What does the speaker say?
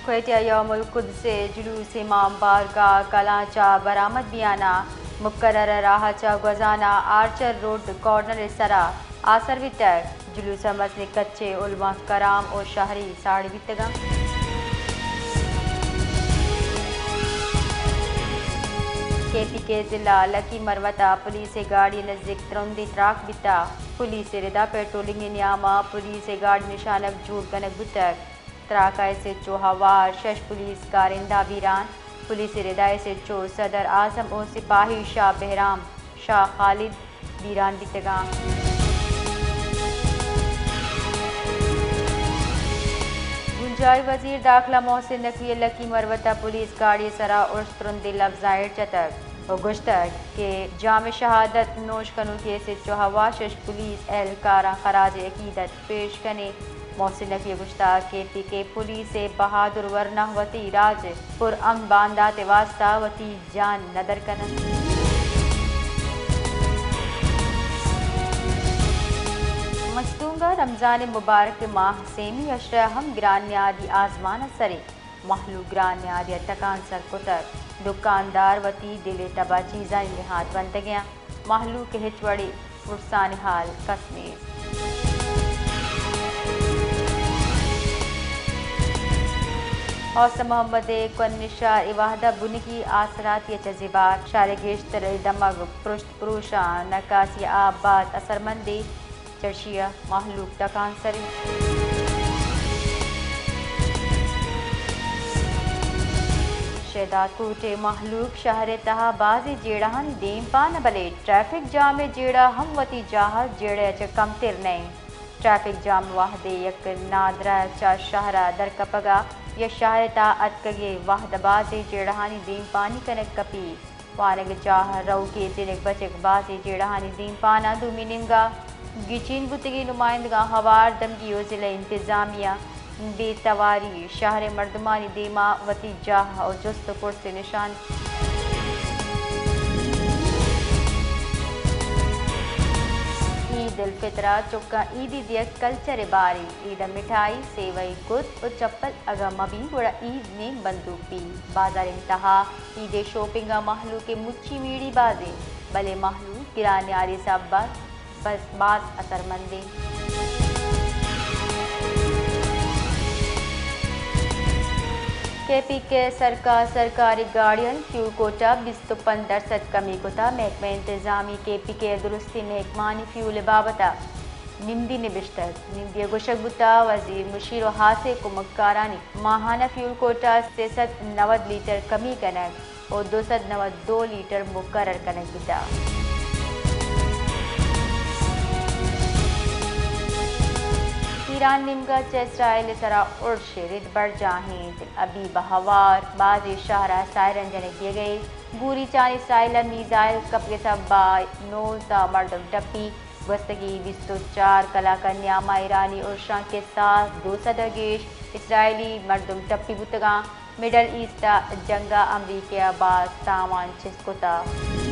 کوئٹہ، یوم القدس ءِ جلوس امام بارگاہ کلانچ ءَ برآمد بیان ءَ مقررہ راہ ءَ چہ گوزان ءَ آرچر روڈ کارنر ءِ سرا آسر بیتگ۔ جلوس ءَ مزنیں کچ ءِ علماء کرام ءُ شہری ساڑی بیتگ انت۔ کے پی کے ضلع لکی مروت ءَ پولیس ءِ گاڑی ءِ نزیک ترندیں تراک بیتگ۔ پولیس ءِ ردا پیٹرولنگ ءِ نیام ءَ پولیس ءِ گاڑی نشانگ جوڑ کنگ بوتگ۔ تراک ءَ ایس ایچ او ہوار، شش پولیس کارندہ بیران۔ پولیس ءِ ردا ایس ایچ او صدر اعظم ءُ سپاہی شاہ بہرام شاہ خالد بیران بیتگ انت۔ بنجاہی وزیر داخلہ محسن نقوی ءَ لکی مروت ءَ پولیس گاڑی ءِ سرا ارش ترندیں لبزاں ایر جتگ ءُ گوشتگ کہ جام شہادت نوش کنوکیں ایس ایچ او ہوار، شش پولیس اہلکاراں خراج عقیدت پیش کنیں۔ محسن نقوی ءَ گوشتگ کہ پی کے پولیس ءِ بہادر ورنا وتی راج ءِ پر امن باندات ءِ واستہ وتی جان ندر کن انت۔ مستونگ ءَ رمضان ءِ مبارک ماہ ءِ سیمی عشرہ ہم گران نیادی آزمان ءِ سر انت۔ مہلوک گران نیادی ءَ تکانسر کتگ۔ دکاندار وتی دل ءِ تب ءَ چیزانی نہاد بندگ ءَ انت۔ مہلوک ءِ ہچ وڑیں پرسانی ہال کس نیست۔ حسن محمد ءِ کوہنشار ءِ وہد ءَ بنکی آسراتی ءَ چہ زبہر، شہر ءِ گیشتر ءِ دمگ پرشت پروشاں، نکاسی ءِ آپ باز اثرمندیں۔ چرشی ءَ مہلوک تکانسر انت۔ شہداد کوٹ ءِ مہلوک شہر ءِ تہا بازیں جیڑہانی دیمپان، بلے ٹریفک جام ءِ جیڑہ ہم وتی جاہ ءَ جیڑہ ءَ چہ کمتر نہ انت۔ ٹریفک جام وہدے یک نادراہ ءَ چہ شہر ءَ درکپگ ءَ یا شہر ءِ تہا اتکگ ءِ وہد ءَ بازیں جیڑہانی دیمپانی کنگ کپیت۔ وانگجاہ ءَ روک ءُ زرگ بچک بازیں جیڑہانی دیمپان ءَ۔ دومی نیمگ ءَ گچین بوتگیں نمائندگاں ہوار دمگی ءُ ضلع انتظامیہ بے تواری شہر ءِ مردمانی دیما وتی جاہ ءُ جست ءُ پرس ءِ نشان۔ عید الفطر ءَ چکاں عیدی دیگ کلچر ءِ بارے۔ عید ءَ مٹھائی، سیوئی، گد ءُ چپل اگاں مہ بیت گڑا عید نیم بندوک بیت۔ بازارانی تہا عید ءِ شاپنگ ءَ مہلوک ءِ مچی میڑی باز انت، بلے مہلوک گران نیادی ءِ سبب ءَ بس باز اثرمند انت۔ کے پی کے سرکار سرکاری گاڑیانی فیول کوٹا بیست ءُ پنچ درسد کمی کتگ۔ محکمہ انتظامی کے پی کے ءِ درستیں محکمانی فیول ءِ بابت ءَ نمدی نبشتگ۔ نمدی ءَ گوشگ بوتگ، وزیر مشیر ءُ ہاسیں کمکارانی ماہانہ فیول کوٹا ءَ سئے سد نود لیٹر کمی کنگ ءُ دو سد نود دو لیٹر مقرر کنگ بیتگ۔ ایران نیمگ ءَ چہ اسرائیل ءِ سرا ارش ءِ رد برجاہ انت۔ ابیب ءَ ہوار بازیں شہر ءَ سائرن جنگ بیگ ءَ انت۔ گوریچانی ساحل ءَ میزائل کپگ ءِ سبب ءَ نوزدہ مردم ٹپی۔ گوستگیں بیست ءُ چار کلاک ءِ نیام ءَ ایرانی ارشاں کہ ساز دو سد ءَ گیش اسرائیلی مردم ٹپی بوتگ انت۔ مڈل ایسٹ ءِ جنگ ءَ امریکہ ءَ باز تاوان چست کتگ۔